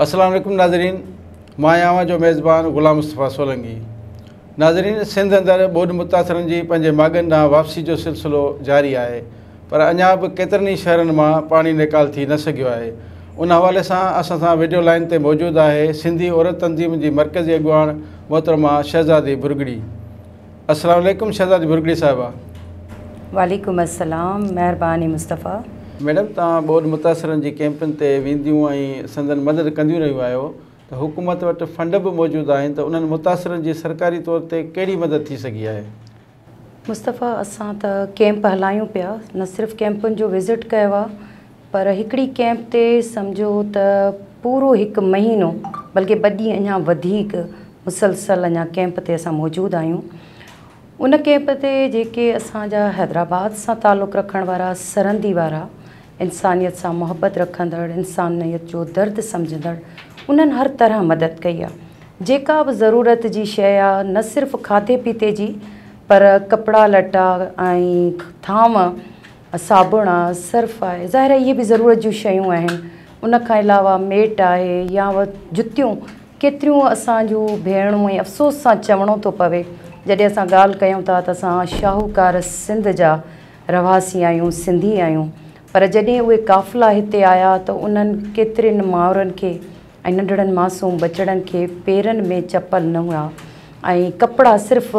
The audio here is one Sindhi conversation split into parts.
السلام عليڪم ناظرين، مان آهيان اوهان جو ميزبان غلام مصطفيٰ سولنگي. ناظرين، سنڌ اندر ٻوڏ متاثرن جي پنهنجي ماڳن ڏانهن واپسي جو سلسلو جاري آهي، پر اڃا به ڪيترن ئي شهرن مان پاڻي نيڪال ٿي نه سگهيو آهي. ان حوالي سان اسان سان وڊيو لائن تي موجود آهي سنڌي عورت تنظيم جي مرڪزي اڳواڻ محترمه شهزادي ڀرڳڙي. السلام عليڪم شهزادي ڀرڳڙي صاحبه. وعليڪم السلام، مهرباني مصطفيٰ. ميڊم، توهان ٻوڏ متاثرن جي ڪيمپن تي وينديون ۽ سندن مدد ڪنديون رهيون آهيو ته حڪومت وٽ فنڊ به موجود آهن ته انهن متاثرن جي سرڪاري طور تي ڪهڙي مدد ٿي سگهي آهي؟ مصطفيٰ، اسان ته ڪيمپ هلايون پيا، نه صرف ڪيمپن جو وزٽ ڪيو آهي پر هڪڙي ڪيمپ تي سمجهو ته پورو هڪ مهينو بلڪه ٻه ڏينهن اڃا وڌيڪ مسلسل اڃا ڪيمپ تي اسان موجود آهيون. ان ڪيمپ تي جيڪي اسان جا حيدرآباد سان تعلق رکڻ وارا سرندي وارا، انسانيت سان محبت رکندڙ، انسانيت جو درد سمجهندڙ، انهن هر طرح مدد ڪئي آهي. جيڪا به ضرورت جي شيء آهي، نه صرف کاڌي پيتي جي پر ڪپڙا لٽا ۽ ٿانو، صابڻ آ، سرف آهي، ظاهر آهي اهي به ضرورت جون شيون آهن. ان کان علاوه ميٽ آهي يا جتيون، ڪيتريون اسان جون ڀيڻون، ۽ افسوس سان چوڻو ٿو پوي جڏهن اسان ڳالهه ڪيون ٿا ته اسان شاهوڪار سنڌ جا رهواسي آهيون، سنڌي آهيون، پر جڏهن اهي قافلا هتي آيا ته انهن ڪيترين مائرن کي ۽ ننڍڙن معصوم ٻچڙن کي پيرن ۾ چپل نه هيا ۽ ڪپڙا صرف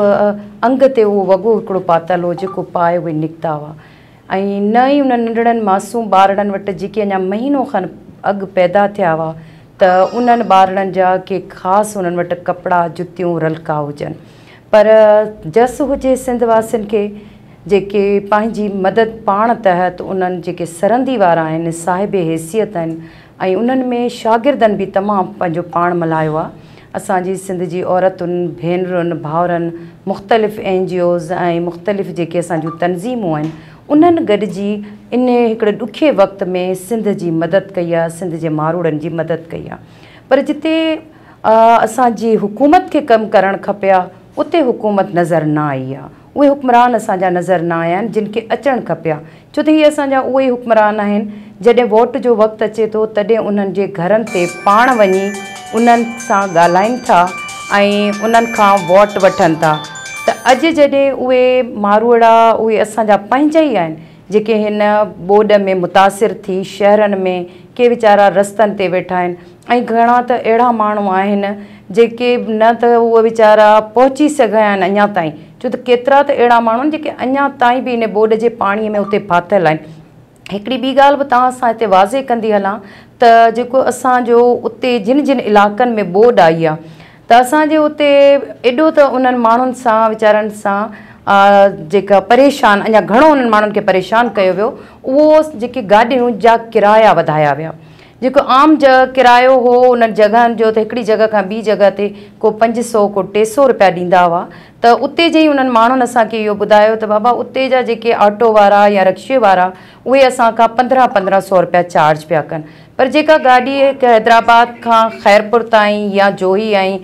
انگ تي اهو وڳو هڪڙو پاتل هو جيڪو پائي اهي نڪتا هئا، ۽ نه ئي انهن ننڍڙن معصوم ٻارڙن وٽ جيڪي اڃا مهينو کن اڳ پيدا ٿيا هئا ته انهن ٻارڙن جا ڪي خاص انهن وٽ ڪپڙا، جتيون، رلڪا هجن. پر جس هجي سنڌ واسين کي جيڪي پنهنجي مدد پاڻ تحت انهن جيڪي سرندي وارا آهن، صاحب حيثيت آهن، ۽ انهن ۾ شاگردن به تمام پنهنجو پاڻ ملهايو آهي. اسان جي سنڌ جي عورتن، ڀينرن، ڀائرن، مختلف اين جي اوز ۽ مختلف جيڪي اسان جون تنظيمون آهن انهن گڏجي ان هڪڙي ڏکي وقت ۾ سنڌ جي مدد ڪئي آهي، سنڌ جي ماروئڙن جي مدد ڪئي آهي. پر جتي اسان جي حڪومت کي ڪم ڪرڻ کپي ها اتي حڪومت نظر نه آئي آهي. اهي حڪمران اسان جا نظر نه آيا آهن جن کي اچڻ کپي ها، ڇو ته هي اسان جا اهي ئي حڪمران آهن جڏهن ووٽ جو وقت اچي ٿو تڏهن انهن جي گهرن تي پاڻ وڃي انهن سان ڳالهائين ٿا ۽ انهن کان ووٽ وٺن ٿا. ته اڄ جڏهن اهي ماروئڙا، اهي اسان جا پنهنجا ئي آهن جيڪي هن ٻوڏ ۾ متاثر ٿي شهرن ۾ ڪي ويچارا رستن تي ويٺا آهن ۽ گهڻا ته اهڙا ماڻهو آهن جيڪي نه ته اهي ويچارا پهچي سگهيا آهن اڃا تائين، ڇو ته ڪيترا ته اهڙا ماڻهو آهن جيڪي اڃا تائين به ان ٻوڏ جي پاڻي ۾ اتي ڦاٿل آهن. هڪڙي ٻي ڳالهه به توهان سان هتي واضح ڪندي هلان ته جيڪو اسان جو اتي جن جن علائقن ۾ ٻوڏ آئي آهي ته اسان جي اتي ايڏو ته انهن ماڻهن سان ويچارن سان جيڪا پريشان اڃا گهڻو انهن ماڻهن کي پريشان ڪيو ويو، اهو جيڪي گاڏيون جا ڪرايا وڌايا ويا. جيڪو عام ڪرايو هو انهن جڳهن جو ته هڪڙي جڳهه کان ٻي جڳهه تي ڪو 500 ڪو 300 روپيا ڏيندا هئا ته اتي جي ئي انهن ماڻهن اسان کي اهو ٻڌايو ته بابا اتي جا جيڪي آٽو وارا يا رڪشي وارا اهي اسان کان 15 15 سو روپيا چارج پيا ڪن، پر جيڪا گاڏي هڪ حيدرآباد کان خيرپور تائين يا جوهي ۽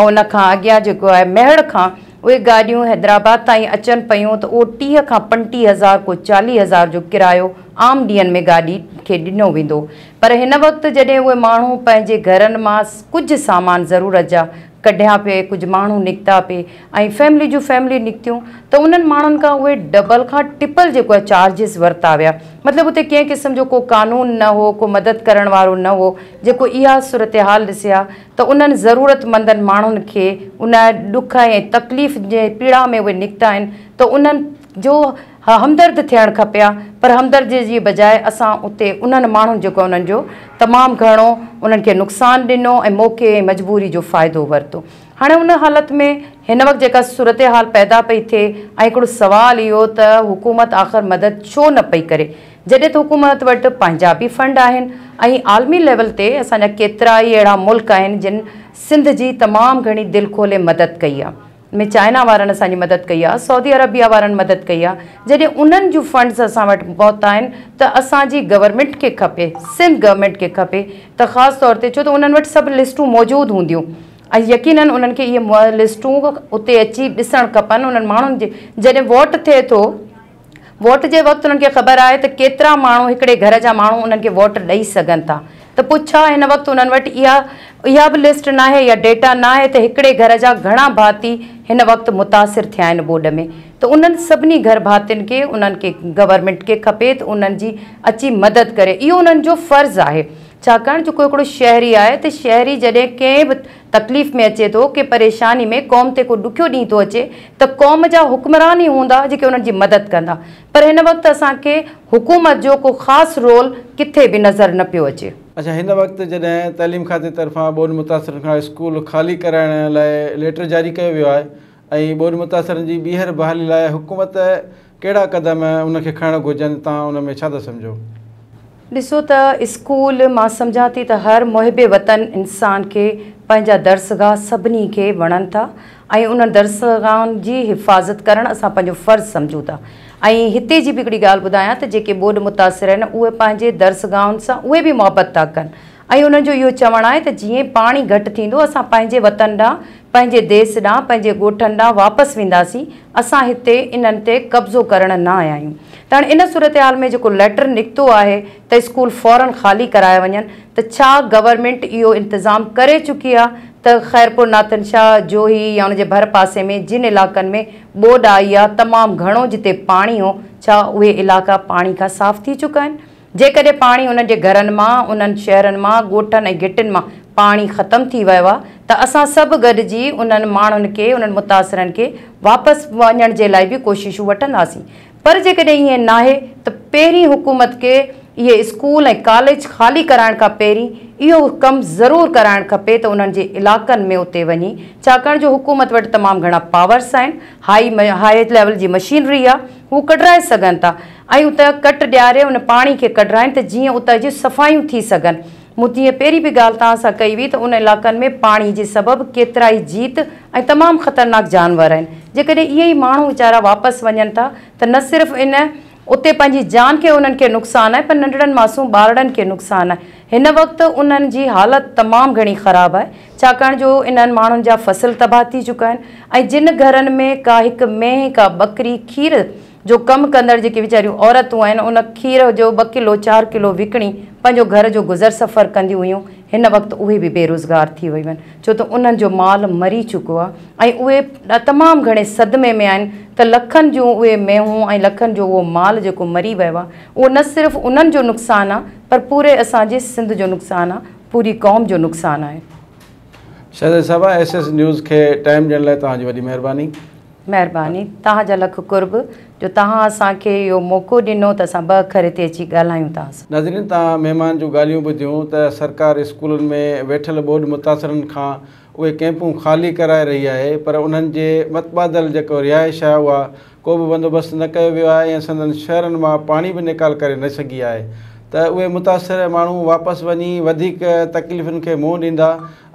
ان کان اڳيان جيڪو آهي ميهڙ کان اهي گاڏيون حيدرآباد تائين اچن پيون ته اهو 30 کان 35 هزار ڪو 40 هزار جو ڪرايو عام ڏينهن ۾ گاڏي کي ڏنو ويندو. پر هن وقت جڏهن اهي ماڻهو پنهنجي گهرن مان ڪجهه سامان ضرورت جا ڪڍيا پئي، ڪجهه ماڻهو نڪتا پئي ۽ فيملي جون فيملي نڪتيون ته انهن ماڻهن کان اهي ڊبل کان ٽپل جيڪو آهي چارجز ورتا ويا. مطلب اتي ڪنهن قسم جو ڪو قانون نه هو، ڪو مدد ڪرڻ وارو نه هو جيڪو اها صورتحال ڏسي ها ته انهن ضرورتمندن ماڻهن کي ان ڏک ۽ تڪليف جي پيڙا ۾ اهي نڪتا آهن ته انهن جو همدرد ٿيڻ کپي ها، پر همدردي جي بجاء اسان اتي انهن ماڻهن جيڪو انهن جو تمام گهڻو انهن کي نقصان ڏنو ۽ موقعي ۽ مجبوري جو فائدو ورتو. هاڻي ان حالت ۾ هن وقت جيڪا صورتحال پيدا پئي ٿئي ۽ هڪڙو سوال اهو ته حڪومت آخر مدد ڇو نه پئي ڪري، جڏهن ته حڪومت وٽ پنهنجا به فنڊ آهن ۽ عالمي ليول تي اسان جا ڪيترا ئي اهڙا ملڪ آهن جن سنڌ جي تمام گهڻي دل کولي مدد ڪئي آهي. ۾ چائنا وارن اسان جي مدد ڪئي آهي، سعودي عربيا وارن مدد ڪئي آهي، جڏهن انهن جون فنڊز اسان وٽ پهتا آهن ته اسان جي گورنمينٽ کي کپي، سنڌ گورنمينٽ کي کپي ته خاص طور تي، ڇو ته انهن وٽ سڀ لسٽون موجود هونديون ۽ يقينن انهن کي اهي لسٽون اتي اچي ڏسڻ کپن. انهن ماڻهن جي جڏهن ووٽ ٿئي ٿو، ووٽ جي وقت انهن کي خبر آهي ته ڪيترا ماڻهو هڪڙي گهر جا ماڻهو انهن کي ووٽ ڏئي سگهن ٿا. ته پوء ڇا هن وقت انهن وٽ اها اها به لسٽ ناهي يا ڊيٽا ناهي ته هڪڙي گهر جا گهڻا ڀاتي هن وقت متاثر ٿيا آهن ٻوڏ ۾؟ ته انهن سڀني گهر ڀاتين کي انهن کي گورنمينٽ کي کپي ته انهن جي اچي مدد ڪري، اهو انهن جو فرض آهي. ڇاڪاڻ جو ڪو هڪڙو شهري آهي ته شهري جڏهن ڪنهن به تڪليف ۾ اچي ٿو، ڪنهن پريشاني ۾، قوم تي ڪو ڏکيو ڏينهن ٿو اچي ته قوم جا حڪمران ئي هوندا جيڪي انهن جي مدد ڪندا. پر هن وقت اسان کي حڪومت جو ڪو خاص رول ڪٿي به نظر نه پيو اچي. اڇا هن وقت جڏهن تعليم کاتي طرفان ٻوڏ متاثرن کان اسڪول خالي ڪرائڻ لاء ليٽر جاري ڪيو ويو آهي ۽ ٻوڏ متاثرن جي ٻيهر بحالي لاء حڪومت ڪهڙا قدم ان کي کڻڻ گهرجن توهان ان ۾ ڇا ٿا سمجهو؟ ڏسو ته اسڪول مان سمجهان ٿي ته هر محب وطن انسان کي پنهنجا درسگاهه سڀني کي وڻن ٿا ۽ انهن درسگاهن جي حفاظت ڪرڻ اسان پنهنجو فرض سمجهون ٿا ۽ هتي جي به هڪڙي ڳالهه ٻڌايان ته جيڪي ٻوڏ متاثر آهن اهي پنهنجي درسگاهن سان اهي به محبت ٿا ڪن ۽ انهن جو اهو چوڻ آهي ته جيئن پاڻي گهٽ ٿيندو اسان پنهنجي وطن ڏانهن، پنهنجي ديس ڏانهن، پنهنجي ڳوٺن ڏانهن واپس وينداسين، اسان هتي انهن تي قبضو ڪرڻ نه آيا آهيون. ته هاڻي ان صورتحال ۾ جيڪو ليٽر نڪتو آهي ته اسڪول فورن خالي ڪرايا وڃن ته ڇا گورنمينٽ اهو انتظام ڪري چڪي آهي ته خيرپور ناٿن شاهه، جوهي يا ان جي ڀر پاسي ۾ جن علائقن ۾ ٻوڏ آئي آهي تمام گهڻو جتي پاڻي هو ڇا اهي علائقا پاڻي کان صاف ٿي چڪا آهن؟ جيڪڏهن پاڻي انهن جي گهرن مان، انهن شهرن مان، ڳوٺن ۽ گهٽين مان پاڻي ختم ٿي ويو آهي ته اسان سڀ گڏجي انهن ماڻهن کي، انهن متاثرن کي واپس وڃڻ جي لاء به ڪوششون وٺنداسين. پر جيڪڏهن ائين ناهي ته پهرين حڪومت کي اهي اسڪول ۽ ڪاليج خالي ڪرائڻ کان پهرين اهو ڪم ضرور ڪرائڻ کپي ته انهن جي علائقن ۾ اتي وڃي ڇاڪاڻ جو حڪومت وٽ تمام گهڻا پاورس آهن، هائي هائي ليول جي مشينري آهي، هو ڪڍرائي سگهن ٿا. ۽ اتان ڪٽ ڏياري ان پاڻي کي ڪڍرائين ته جيئن اتان جون صفايون ٿي سگهن. مون جيئن پهرين به ڳالهه توهان سان ڪئي هئي ته ان علائقن ۾ پاڻي جي سبب ڪيترائي جيت ۽ تمام خطرناڪ جانور آهن. جيڪڏهن اهي ئي ماڻهو ويچارا واپس وڃن ٿا ته نه صرف ان اتي پنهنجي جان کي انهن کي نقصان آهي پر ننڍڙن معصوم ٻارڙن کي نقصان آهي. هن وقت انهن جي حالت تمام گهڻي خراب آهي ڇاڪاڻ جو انهن ماڻهن جا فصل تباهه ٿي چڪا آهن ۽ جن گهرن ۾ ڪا هڪ مينهن ڪا ٻڪري کير جو ڪم ڪندڙ جيڪي ويچاريون عورتون آهن ان کير جو ٻه ڪلو چار ڪلو وڪڻي پنهنجو گهر جو گذر سفر ڪنديون هيون هن وقت اهي به بيروزگار ٿي ويون آهن ڇو ته انهن جو مال مري چڪو آهي ۽ اهي تمام گهڻي صدمي ۾ آهن ته لکن جون اهي مينهون ۽ لکن جو اهو مال جيڪو مري ويو آهي اهو نه صرف انهن جو نقصان آهي پر پوري اسان جي سنڌ جو نقصان آهي پوري قوم جو نقصان آهي. شهزادي صاحبه ايس ايس نيوز کي ٽائيم ڏيڻ لاء توهان جي وڏي مهرباني. مهرباني توهان جا لک قرب جو توهان اسان کي اهو موقعو ڏنو ته اسان ٻه اکر هتي اچي ڳالهايون توهان سان. ناظرين توهان مهمان جون ڳالهيون ٻڌيون ته سرڪار اسڪولن ۾ ويٺل ٻوڏ متاثرن کان اهي ڪئمپون خالي ڪرائي رهي آهي پر انهن جي متبادل جيڪو رهائش آهي اها ڪو به بندوبست نه ڪيو ويو آهي ۽ سندن شهرن مان پاڻي به نيڪال ڪري نه سگهي آهي ته اهي متاثر ماڻهو واپس وڃي وڌيڪ تڪليفن کي منهن ڏيندا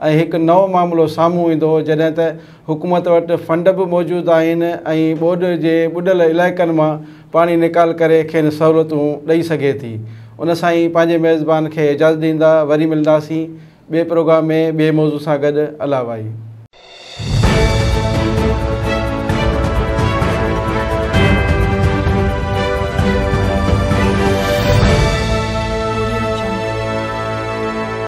۽ هڪ نئون معاملو سامهون ايندو جڏهن ته حڪومت وٽ فنڊ به موجود آهن ۽ ٻوڏ جي ٻڏل علائقن مان پاڻي نيڪال ڪري کين سهولتون ڏئي سگهي ٿي. ان سان ئي پنهنجي ميزبان کي اجازت ڏيندا وري ملنداسين ٻئي پروگرام ۾ ٻئي موضوع سان گڏ الله واهي.